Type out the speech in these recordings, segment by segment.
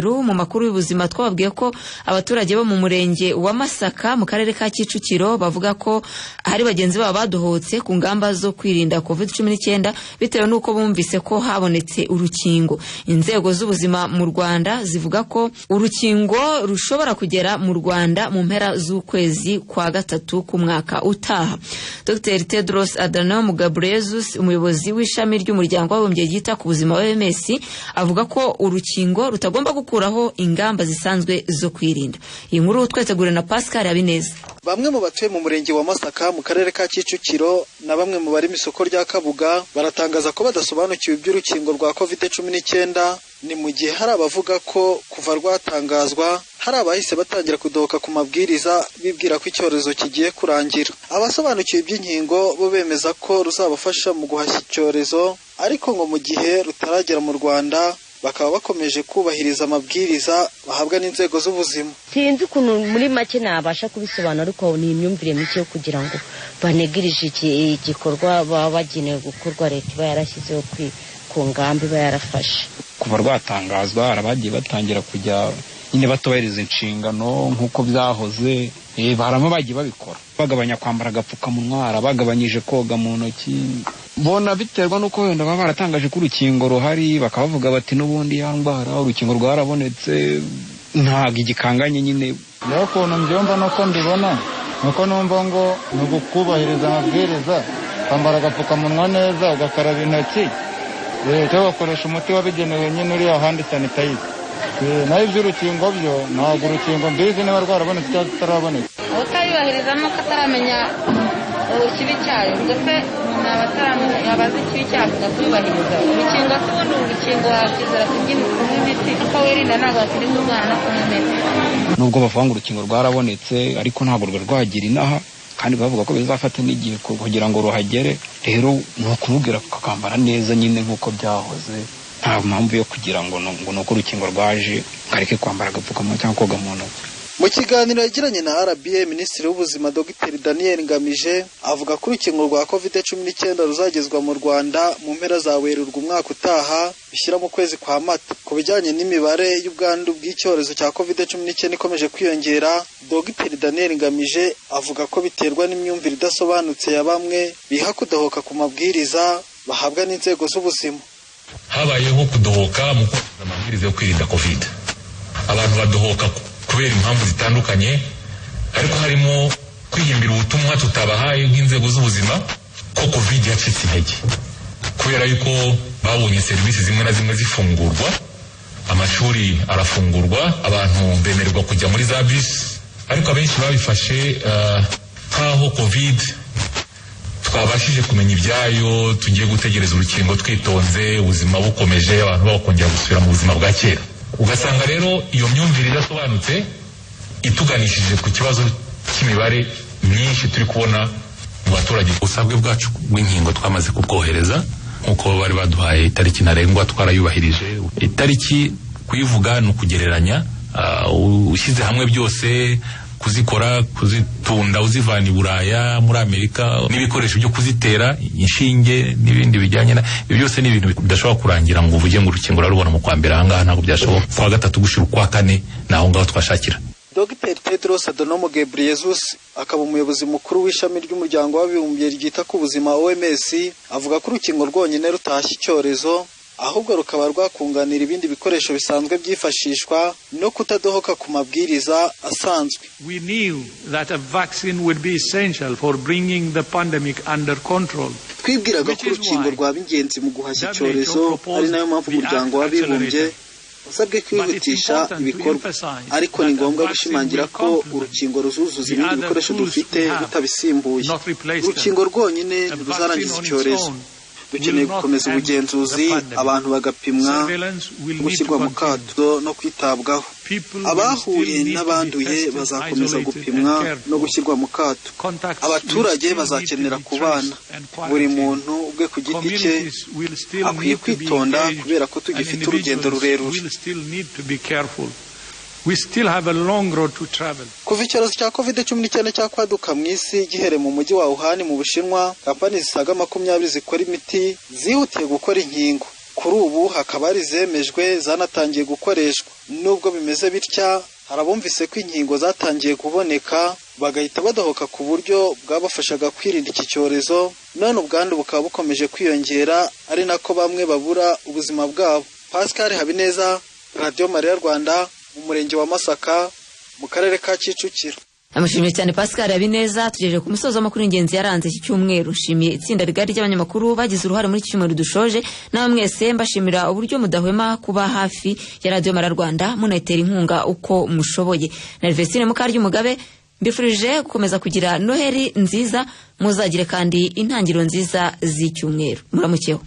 Mu makuru y'ubuzima twababwiye ko abaturage bo mu murenge wa Masaka mu karere ka Kicukiro bavuga ko hari bagenzi babo badohotse ku ngamba zo kwirinda COVID-19 bitewe n'uko bumvise ko habonetse urukingo. Inzego z'ubuzima mu Rwanda zivuga ko urukingo rushobora kugera mu Rwanda mu mpera z'ukwezi kwa gatatu k'umwaka utaha. Dr Tedros Adhanom Ghebreyesus, umuyobozi w'ishami ry'umuryango w'abibumbye ryita ku buzima OMS, avuga ko urukingo rutagomba gukuraho ingamba zisanzwe zo kwirinda. Iyi nkuru twetegure na Pascal Habineza. Bamwe mu batuye mu murenge wa Masaka mu karere ka Kicukiro na bamwe mu bari isoko rya Kabuga baratangaza ko badasobanukiwe iby'urukingo rwa COVID-19. Ni mu gihe hari abavuga ko kuva rwatangazwa hari abahise batangira kudohoka ku mabwiriza bibwira ko icyorezo kigiye kurangira. Abasobanukiwe iby'inkingo bo bemeza ko ruzabafasha mu guhashya icyorezo, ariko ngo mu gihe rutaragera mu Rwanda bakaba bakomeje kubahiriza amabwiriza bahabwa n'inzego z'ubuzima. Sinzi ukuntu muri make nabasha kubisobanura, ariko ni imyumvire mike yo kugira ngo banegirije igikorwa baba bagenewe gukorwa leta iba yarashyizeho ku ngamba iba yarafashe. Kuva rwatangazwa hari abagiye batangira kujya nyine batubahiriza inshingano nk'uko byahoze, harimo bagiye babikora bagabanya kwambara agapfukamunwa, hari abagabanyije koga mu ntoki. Bona biterwa n'uko wenda baba baratangaje ko urukingo ruhari, bakabavuga bati n'ubundi ya ndwara urukingo rwarabonetse, ntabwo igikanganye nyine. Rero ukuntu mbyumva nuko mbibona nuko numva ngo ni ukubahiriza amabwiriza, kwambara agapfukamunwa neza, ugakaraba intoki, cyangwa ugakoresha umuti wabigenewe nyine uriya handi sanitayiza. Naho iby'urukingo byo ntabwo urukingo mbizi niba rwarabonetse cyangwa rutarabonetse. Utayubahiriza nuko ataramenya ikibi cyayo, ubwo se umuntu aba azi ikibi cyayo akuyubahiriza urukingo. Se ubundi urukingo wakizera kunywa imiti, kuko wirinda ntabwo wakirinda umwana no kunywa imiti. Nubwo bavuga ngo urukingo rwarabonetse ariko ntabwo rwagira inaha, kandi bavuga ko bizafata n'igihe kugira ngo ruhagere. Rero ni ukumubwira akambara neza nyine nk'uko byahoze, nta mpamvu yo kugira ngo nuko urukingo rwaje ngareke kwambara agapfukamunwa cyangwa koga mu ntoki. Mu kiganiro yagiranye na RBA, Minisitiri w'Ubuzima Dr Daniel Ngamije avuga ko urukingo rwa COVID-19 ruzagezwa mu Rwanda mu mpera za Werurwe umwaka utaha, bishyira mu kwezi kwa Mata. Ku bijyanye n'imibare y'ubwandu bw'icyorezo cya COVID-19 ikomeje kwiyongera, Dr Daniel Ngamije avuga ko biterwa n'imyumvire idasobanutse ya bamwe biha kudohoka ku mabwiriza bahabwa n'inzego z'ubuzima. Habayeho kudohoka mu kubahiriza amabwiriza yo kwirinda COVID. Abantu badohoka kubera impamvu zitandukanye, ariko harimo kwihimbira ubutumwa tutabahaye nk'inzego z'ubuzima ko COVID yacitse intege, kubera yuko babonye serivisi zimwe na zimwe zifungurwa, amashuri arafungurwa, abantu bemererwa kujya muri za bisi, ariko abenshi babifashe nk'aho COVID twabashije kumenya ibyayo, tugiye gutegereza urukingo twitonze, ubuzima bukomeje, abantu bakongera gusubira mu buzima bwa kera. Ugasanga rero iyo myumvire idasobanutse ituganishije ku kibazo cy'imibare myinshi turi kubona mu baturage. Ubusabwe bwacu bw'inkingo twamaze kubwohereza nk'uko bari baduhaye itariki ntarengwa, twarayubahirije. Itariki kuyivuga ni ukugereranya, ushyize hamwe byose, kuzikora, kuzitunda uzivana i Buraya, muri Amerika, n'ibikoresho byo kuzitera inshinge n'ibindi bijyanye na ibyo byose, ni ibintu bidashobora kurangira ngo uvuge ngo urukingo rurarubona mu kwa mbere. Ahangaha ntabwo byashoboka, kwa gatatu gushyira ukwa kane ni aho ngaho twashakira. Dr Tedros Adhanom Ghebreyesus, akaba umuyobozi mukuru w'ishami ry'umuryango w'abibumbye ryita ku buzima OMS, avuga ko urukingo rwonyine rutahashya icyorezo, ahubwo rukaba rwakunganira ibindi bikoresho bisanzwe byifashishwa no kutadohoka ku mabwiriza asanzwe. We knew that a vaccine would be essential for bringing the pandemic under control. Twibwiraga ko urukingo rwaba ingenzi mu guhashya icyorezo, ari nayo mpamvu umuryango w'abibumbye wasabwe kwihutisha ibikorwa, ariko ni ngombwa gushimangira ko urukingo ruzuzuza ibindi bikoresho dufite rutabisimbuye. Urukingo rwonyine ntiruzarangiza icyorezo. Dukeneye gukomeza ubugenzuzi, abantu bagapimwa, gushyirwa mu kato no kwitabwaho. Abahuye n'abanduye bazakomeza gupimwa no gushyirwa mu kato. Abaturage bazakenera kubana, buri muntu ubwe ku giti cye akwiye kwitonda kubera ko tugifite urugendo rurerure. We still have a long road to travel. Kuva icyorezo cya COVID-19 cyakwaduka mu isi gihereye mu mujyi wa Wuhan mu Bushinwa, kampani zisaga 20 zikora imiti zihutiye gukora inkingo. Kuri ubu hakaba hari zemejwe zanatangiye gukoreshwa. Nubwo bimeze bitya, hari abumvise ko inkingo zatangiye kuboneka bagahita badohoka ku buryo bwabafashaga kwirinda iki cyorezo, none ubwandu bukaba bukomeje kwiyongera, ari nako bamwe babura ubuzima bwabo. Pascal Habineza, Radio Maria Rwanda, mu murenge wa Masaka, mu karere ka Kicukiro. Amushimiye cyane Pascal Habineza. Tugejeje ku musozo w'amakuru y'ingenzi yaranze iki cyumweru. Nshimiye itsinda rigari ry'abanyamakuru bagize uruhare muri iki cyumweru dushoje, nawe mwese mbashimira uburyo mudahwema kuba hafi ya Radio Maria Rwanda, munayitera inkunga uko mushoboye. Na Vestine Mukaryumugabe mbifurije gukomeza kugira Noheri nziza, muzagire kandi intangiriro nziza z'icyumweru. Muramukeho.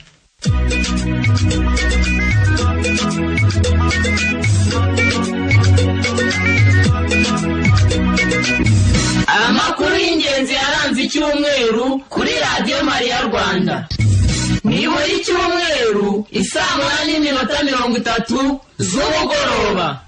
Amakuru y'ingenzi yaranze icyumweru kuri Radio Maria Rwanda. Ni buri cyumweru isaa 8:30 z'umugoroba.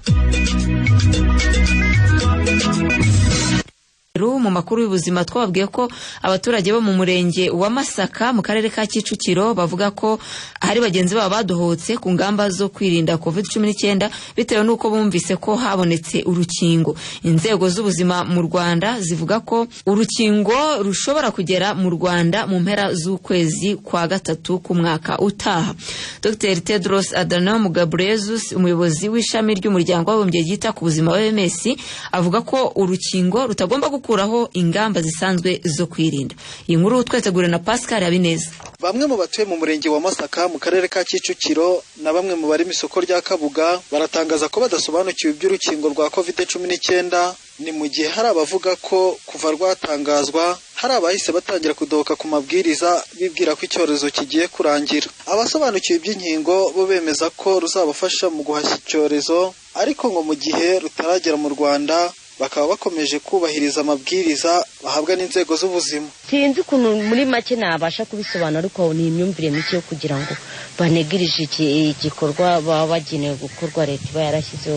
Mu makuru y'ubuzima twababwiye ko abaturage bo mu murenge wa Masaka mu karere ka Kicukiro bavuga ko hari bagenzi babo badohotse ku ngamba zo kwirinda COVID-19 bitewe n'uko bumvise ko habonetse urukingo. Inzego z'ubuzima mu Rwanda zivuga ko urukingo rushobora kugera mu Rwanda mu mpera z'ukwezi kwa 3 k'umwaka utaha. Dr Tedros Adhanom Ghebreyesus, umuyobozi w'ishami ry'umuryango w'abibumbye ryita ku buzima OMS, avuga ko urukingo rutagomba gukuraho ingamba zisanzwe zo kwirinda. Iyi nkuru twetegure na Pascal Habineza. Bamwe mu batuye mu murenge wa Masaka mu karere ka Kicukiro na bamwe mu bari isoko rya Kabuga baratangaza ko badasobanukiwe iby'urukingo rwa COVID-19. Ni mu gihe hari abavuga ko kuva rwatangazwa hari abahise batangira kudohoka ku mabwiriza bibwira ko icyorezo kigiye kurangira. Abasobanukiwe iby'inkingo bo bemeza ko ruzabafasha mu guhashya icyorezo, ariko ngo mu gihe rutaragera mu Rwanda bakaba bakomeje kubahiriza amabwiriza bahabwa n'inzego z'ubuzima. Sinzi ukuntu muri make nabasha kubisobanura, ariko ni imyumvire mike yo kugira ngo banegirije igikorwa baba bagenewe gukorwa leta iba yarashyizeho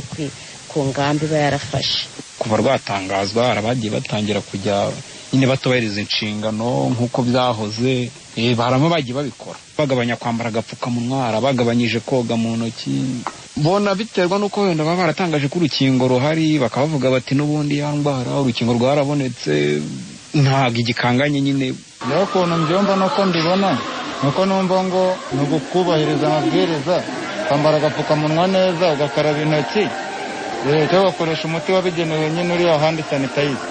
ku ngamba iba yarafashe. Kuva rwatangazwa hari abagiye batangira kujya nyine batubahiriza inshingano nk'uko byahoze, harimo bagiye babikora bagabanya kwambara agapfukamunwa, hari abagabanyije koga mu ntoki. Mbona biterwa n'uko wenda baba baratangaje ko urukingo ruhari, bakabavuga bati n'ubundi ya ndwara urukingo rwarabonetse, ntabwo igikanganye nyine. Rero ukuntu mbyumva nuko mbibona nuko numva ngo ni ukubahiriza amabwiriza, kwambara agapfukamunwa neza, ugakaraba intoki, cyangwa ugakoresha umuti wabigenewe nyine uri ahandi sanitayiza.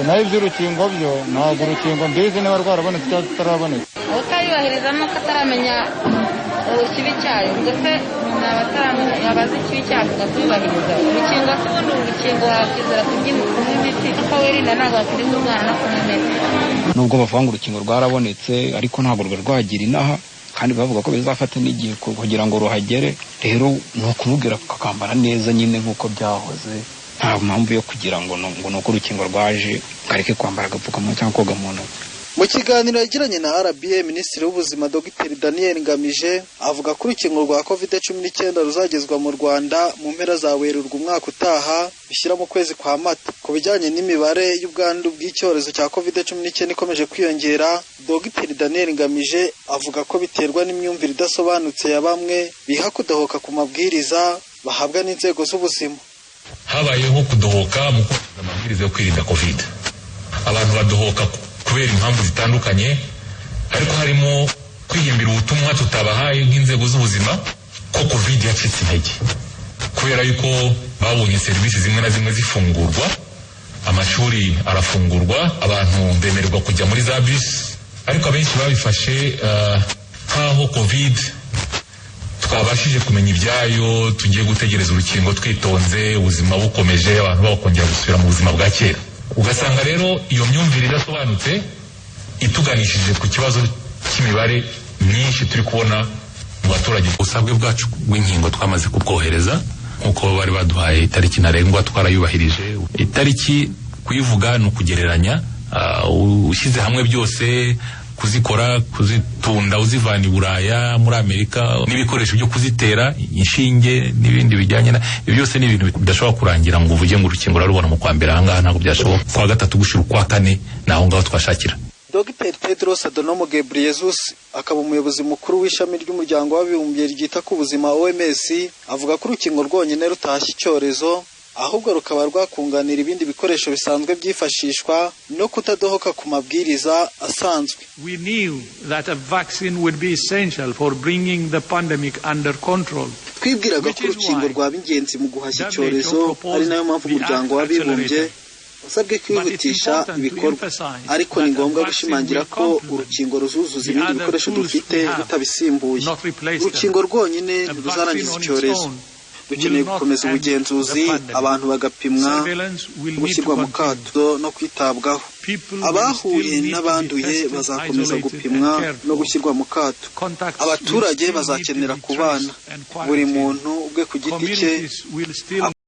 Naho iby'urukingo byo ntabwo urukingo mbizi niba rwarabonetse cyangwa rutarabonetse. Utayubahiriza nuko ataramenya ikibi cyayo, ubwo se umuntu aba ataramenya yaba azi ikibi cyacyo akakubahiriza. Urukingo se ubundi urukingo wakizera kunywa imiti, kuko wirinda ntabwo wakiriza umwana no kunywa imiti. Nubwo bavuga ngo urukingo rwarabonetse ariko ntabwo rwagira inaha, kandi bavuga ko bizafata n'igihe kugira ngo ruhagere. Rero ni ukumubwira akambara neza nyine nk'uko byahoze, nta mpamvu yo kugira ngo nuko urukingo rwaje kareke kwambara agapfukamunwa cyangwa koga mu ntoki. Mu kiganiro yagiranye na RBA, Minisitiri w'Ubuzima Dr Daniel Ngamije avuga ko urukingo rwa COVID-19 ruzagezwa mu Rwanda mu mpera za Werurwe umwaka utaha, bishyira mu kwezi kwa Mata. Ku bijyanye n'imibare y'ubwandu bw'icyorezo cya COVID-19 ikomeje kwiyongera, Dr Daniel Ngamije avuga ko biterwa n'imyumvire idasobanutse ya bamwe biha kudohoka ku mabwiriza bahabwa n'inzego z'ubuzima. Habayeho kudohoka mu kubahiriza amabwiriza yo kwirinda COVID. Abantu badohoka kubera impamvu zitandukanye, ariko harimo kwihimbira ubutumwa tutabahaye nk'inzego z'ubuzima ko COVID yacitse intege, kubera yuko babonye serivisi zimwe na zimwe zifungurwa, amashuri arafungurwa, abantu bemererwa kujya muri za bus, ariko abenshi babifashe nk'aho COVID twabashije kumenya ibyayo, tugiye gutegereza urukingo twitonze, ubuzima bukomeje, abantu bakongera gusubira mu buzima bwa kera. Ugasanga rero iyo myumvire idasobanutse ituganishije ku kibazo cy'imibare myinshi turi kubona mu baturage. Ubusabwe bwacu bw'inkingo twamaze kubwohereza nk'uko bari baduhaye itariki ntarengwa, twarayubahirije. Itariki kuyivuga ni ukugereranya, ushyize hamwe byose, kuzikora, kuzitunda uzivana i Buraya, muri Amerika, n'ibikoresho byo kuzitera inshinge n'ibindi bijyanye na ibyo byose ni ibintu bidashobora kurangira ngo uvuge ngo urukingo rarubona mu kwa mbere. Ahangaha ntabwo byashoboka, kwa gatatu gushira ukwa kane ni aho ngaho twashakira. Dr Tedros Adhanom Ghebreyesus akaba umuyobozi mukuru w'ishami ry'umuryango w'abibumbye ryita ku buzima OMS, avuga ko urukingo rwonyine rutahashya icyorezo, ahubwo rukaba rwakunganira ibindi bikoresho bisanzwe byifashishwa no kutadohoka ku mabwiriza asanzwe. We knew that a vaccine would be essential for bringing the pandemic under control. Twibwiraga ko urukingo rwaba ingenzi mu guhashya icyorezo, ari nayo mpamvu umuryango w'abibumbye wasabwe kwihutisha ibikorwa. Ariko ni ngombwa gushimangira ko urukingo ruzuzuza ibindi bikoresho dufite rutabisimbuye. Urukingo rwonyine ntiruzarangiza icyorezo. Dukeneye gukomeza ubugenzuzi, abantu bagapimwa, gushyirwa mu kato no kwitabwaho. Abahuye n'abanduye bazakomeza gupimwa no gushyirwa mu kato. Abaturage bazakenera kubana, buri muntu ubwe ku giti cye.